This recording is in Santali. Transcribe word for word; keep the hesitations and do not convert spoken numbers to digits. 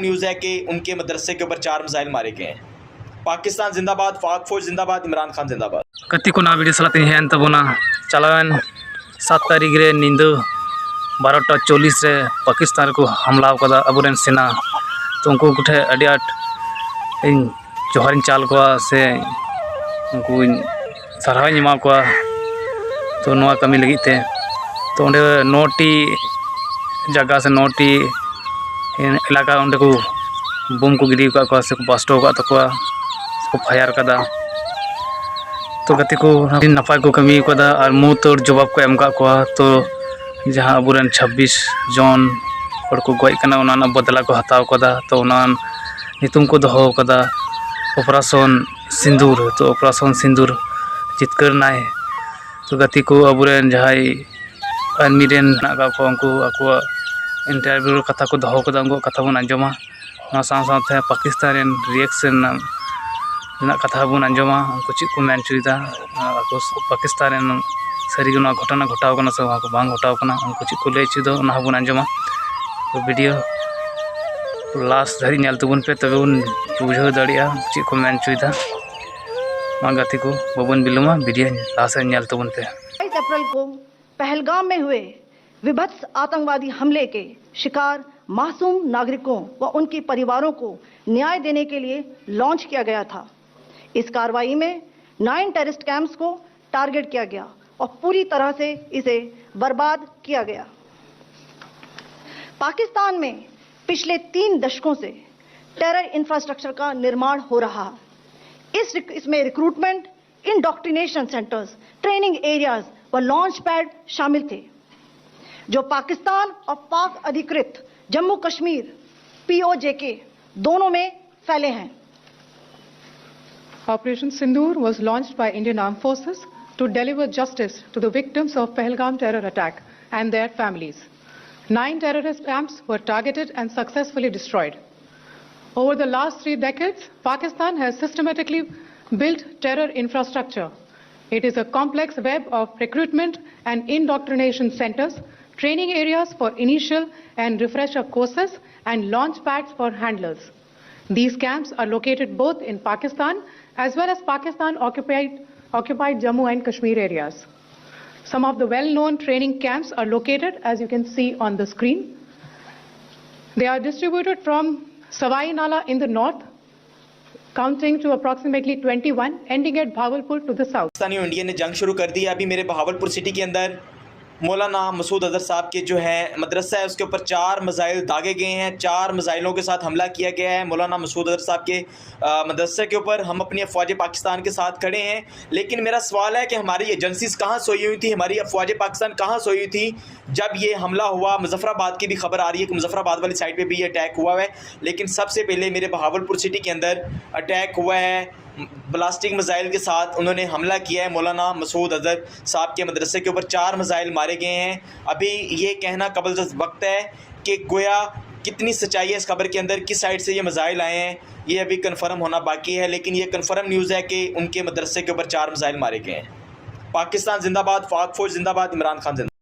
न्यूज़ है कि उनके मदरसे के ऊपर चार मिसाइल मारे गए हैं। पाकिस्तान जिंदाबाद, पाक फौज जिंदाबाद, इमरान खान जिंदाबाद। ᱜᱟᱛᱮ ᱠᱚ, ᱱᱚᱣᱟ ᱵᱷᱤᱰᱤᱭᱳ ᱥᱟᱞᱟᱜ ᱛᱮᱧ ᱦᱮᱡ ᱮᱱ ᱛᱟᱵᱚᱱᱟ᱾ ᱪᱟᱞᱟᱣᱮᱱ ᱥᱟᱛ ᱛᱟᱹᱨᱤᱠᱷ ᱨᱮ ᱧᱤᱫᱟᱹ ᱵᱟᱨᱚᱴᱟ ᱪᱚᱞᱞᱤᱥ ᱨᱮ ᱯᱟᱠᱤᱥᱛᱟᱱ ᱨᱮᱠᱚ ᱦᱟᱢᱞᱟ ᱟᱠᱟᱫᱟ ᱟᱵᱚᱨᱮᱱ ᱥᱮᱱᱟ᱾ ᱛᱚ, ᱩᱱᱠᱩ ᱠᱚᱴᱷᱮᱱ ᱟᱹᱰᱤ ᱟᱸᱴ ᱤᱧ ᱡᱚᱦᱟᱨᱤᱧ ᱪᱟᱞ ᱟᱠᱚᱣᱟ ᱥᱮ ᱩᱱᱠᱩᱧ ᱥᱟᱨᱦᱟᱣᱤᱧ ᱮᱢᱟ ᱠᱚᱣᱟ᱾ ᱛᱚ, ᱱᱚᱣᱟ ᱠᱟᱹᱢᱤ ᱞᱟᱹᱜᱤᱫ ᱛᱮ, ᱛᱚ, ᱚᱸᱰᱮ ᱱᱚ ᱴᱤ ᱡᱟᱭᱜᱟ ᱥᱮ ᱱᱚ ᱴᱤ ᱮᱞᱟᱠᱟ ᱚᱸᱰᱮ ᱠᱚ ᱵᱳᱢ ᱠᱚ ᱜᱤᱰᱤ ᱟᱠᱟᱫ ᱠᱚᱣᱟ ᱥᱮ ᱠᱚ ᱵᱟᱥᱴᱚ ᱟᱠᱟᱫ ᱛᱟᱠᱚᱣᱟ ᱥᱮ ᱠᱚ ᱯᱷᱟᱭᱟᱨ ᱟᱠᱟᱫᱟ᱾ ᱛᱚ, ᱜᱟᱛᱮ ᱠᱚ, ᱟᱹᱰᱤ ᱱᱟᱯᱟᱭ ᱠᱚ ᱠᱟᱹᱢᱤ ᱟᱠᱟᱫᱟ ᱟᱨ ᱢᱩᱸ ᱛᱳᱲ ᱡᱚᱵᱟᱵ ᱠᱚ ᱮᱢ ᱟᱠᱟᱫ ᱠᱚᱣᱟ᱾ ᱛᱚ, ᱡᱟᱦᱟᱸ ᱟᱵᱚᱨᱮᱱ ᱪᱷᱟᱵᱵᱤᱥ ᱡᱚᱱ ᱦᱚᱲ ᱠᱚ ᱜᱚᱡ ᱠᱟᱱᱟ, ᱚᱱᱟ ᱨᱮᱱᱟᱜ ᱵᱚᱫᱞᱟ ᱠᱚ ᱦᱟᱛᱟᱣ ᱟᱠᱟᱫᱟ᱾ ᱛᱚ, ᱚᱱᱟ ᱧᱩᱛᱩᱢ ᱠᱚ ᱫᱚᱦᱚ ᱟᱠᱟᱫᱟ ᱚᱯᱟᱨᱮᱥᱚᱱ ᱥᱤᱸᱫᱩᱨ᱾ ᱛᱚ, ᱚᱯᱟᱨᱮᱥᱚᱱ ᱥᱤᱸᱫᱩᱨ ᱡᱤᱛᱠᱟᱹᱨ ᱱᱟᱭ᱾ ᱛᱚ, ᱜᱟᱛᱮ ᱠᱚ, ᱟᱵᱚᱨᱮᱱ ᱡᱟᱦᱟᱸᱭ ᱟᱨᱢᱤ ᱨᱮᱱ ᱢᱮᱱᱟᱜ ᱟᱠᱟᱫ ᱠᱚᱣᱟ, ᱩᱱᱠᱩ ᱟᱠᱚᱣᱟᱜ ᱤᱱᱴᱟᱨᱵᱷᱤᱭᱩ ᱨᱮ ᱠᱟᱛᱷᱟ ᱠᱚ ᱫᱚᱦᱚ ᱟᱠᱟᱫᱟ, ᱩᱱᱠᱩᱣᱟᱜ ᱠᱟᱛᱷᱟ ᱵᱚᱱ ᱟᱸᱡᱚᱢᱟ᱾ ᱚᱱᱟ ᱥᱟᱶ ᱥᱟᱶᱛᱮ ᱯᱟᱠᱤᱥᱛᱟᱱ ᱨᱮᱱ ᱨᱤᱭᱮᱠᱥᱚᱱ ᱨᱮᱱᱟᱜ ᱠᱟᱛᱷᱟ ᱵᱚᱱ ᱟᱸᱡᱚᱢᱟ, ᱩᱱᱠᱩ ᱪᱮᱫ ᱠᱚ ᱢᱮᱱ ᱦᱚᱪᱚᱭᱮᱫᱟ᱾ ᱟᱠᱚ ᱯᱟᱠᱤᱥᱛᱟᱱ ᱨᱮᱱ ᱥᱟᱹᱨᱤᱜᱮ ᱱᱚᱣᱟ ᱜᱷᱚᱴᱚᱱᱟ ᱜᱷᱚᱴᱟᱣ ᱠᱟᱱᱟ ᱥᱮ ᱵᱟᱝ, ᱵᱟᱝ ᱜᱷᱚᱴᱟᱣ ᱠᱟᱱᱟ, ᱩᱱᱠᱩ ᱪᱮᱫ ᱠᱚ ᱞᱟᱹᱭ ᱦᱚᱪᱚᱭᱮᱫᱟ, ᱚᱱᱟ ᱦᱚᱸᱵᱚᱱ ᱟᱸᱡᱚᱢᱟ᱾ ᱛᱚ, ᱵᱷᱤᱰᱤᱭᱳ ᱞᱟᱥᱴ ᱫᱷᱟᱹᱨᱤᱡ ᱧᱮᱞ ᱛᱟᱵᱚᱱ ᱯᱮ, ᱛᱚᱵᱮ ᱵᱚᱱ ᱵᱩᱡᱷᱟᱹᱣ ᱫᱟᱲᱮᱭᱟᱜᱼᱟ ᱪᱮᱫ ᱠᱚ ᱢᱮᱱ ᱦᱚᱪᱚᱭᱮᱫᱟ᱾ ᱢᱟ ᱜᱟᱛᱮ ᱠᱚ, ᱵᱟᱵᱚᱱ ᱵᱤᱞᱚᱢᱟ, ᱵᱷᱤᱰᱤᱭᱳ ᱞᱟᱥᱴ ᱨᱮ ᱧᱮᱞ ᱛᱟᱵᱚᱱ ᱯᱮ᱾ बाईस अप्रैल को पहलगाम में हुए विभत्स आतंकवादी हमले के शिकार मासूम नागरिकों व उनके परिवारों को न्याय देने के लिए लॉन्च किया गया था। इस कार्रवाई में नाइन टेररिस्ट कैंप्स को टारगेट किया गया और पूरी तरह से इसे बर्बाद किया गया। पाकिस्तान में पिछले तीन दशकों से टेरर इंफ्रास्ट्रक्चर का निर्माण हो रहा है। इस रिक-, इसमें recruitment, indoctrination centres, training areas व लॉन्च पैड शामिल थे, जो पाकिस्तान और पाक अधिकृत जम्मू कश्मीर, पीओजेके, दोनों में फैले हैं। Operation Sindoor was launched by Indian Armed Forces to deliver justice to the victims of Pahalgam terror attack and their families. Nine terrorist camps were targeted and successfully destroyed. Over the last three decades, Pakistan has systematically built terror infrastructure. It is a complex web of recruitment and indoctrination centers, training areas for initial and refresher courses, and launch pads for handlers. These camps are located both in Pakistan as well as Pakistan occupied, occupied Jammu and Kashmir areas. Some of the well-known training camps are located, as you can see on the screen. They are distributed from Sawai Nala in the north, counting to approximately twenty-one, ending at Bhavalpur to the south. Pakistani और इंडिया ने जंग शुरू कर दी है। अभी मेरे बहावलपुर सिटी के अंदर मौलाना मसूद अजहर साहब के जो है मदरसा है, उसके ऊपर चार मिसाइल दागे गए हैं। चार मिसाइलों के साथ हमला किया गया है मौलाना मसूद अजहर साहब के अ, मदरसे के ऊपर। हम अपनी अफवाज पाकिस्तान के साथ खड़े हैं, लेकिन मेरा सवाल है कि हमारी एजेंसीज कहाँ सोई हुई थी, हमारी अफवाज पाकिस्तान कहाँ सोई हुई थी जब ये हमला हुआ? मुजफ्फराबाद की भी खबर आ रही है कि मुजफ्फराबाद वाली साइड पे भी ये अटैक हुआ है, लेकिन सबसे पहले मेरे बहावलपुर सिटी के अंदर अटैक हुआ है। ब्लास्टिंग मिसाइल के साथ उन्होंने हमला किया है मौलाना मसूद अजहर साहब के मदरसे के ऊपर। चार मिसाइल मारे गए हैं। अभी ये कहना कबल वक्त है कि गोया कितनी सच्चाई है इस खबर के अंदर, किस साइड से ये मिसाइल आए हैं, ये अभी कन्फर्म होना बाकी है। लेकिन ये कन्फर्म न्यूज़ है कि उनके मदरसे के ऊपर चार मिसाइल मारे गए हैं। पाकिस्तान जिंदाबाद, पाक फौज जिंदाबाद, इमरान खान जिंदाबाद।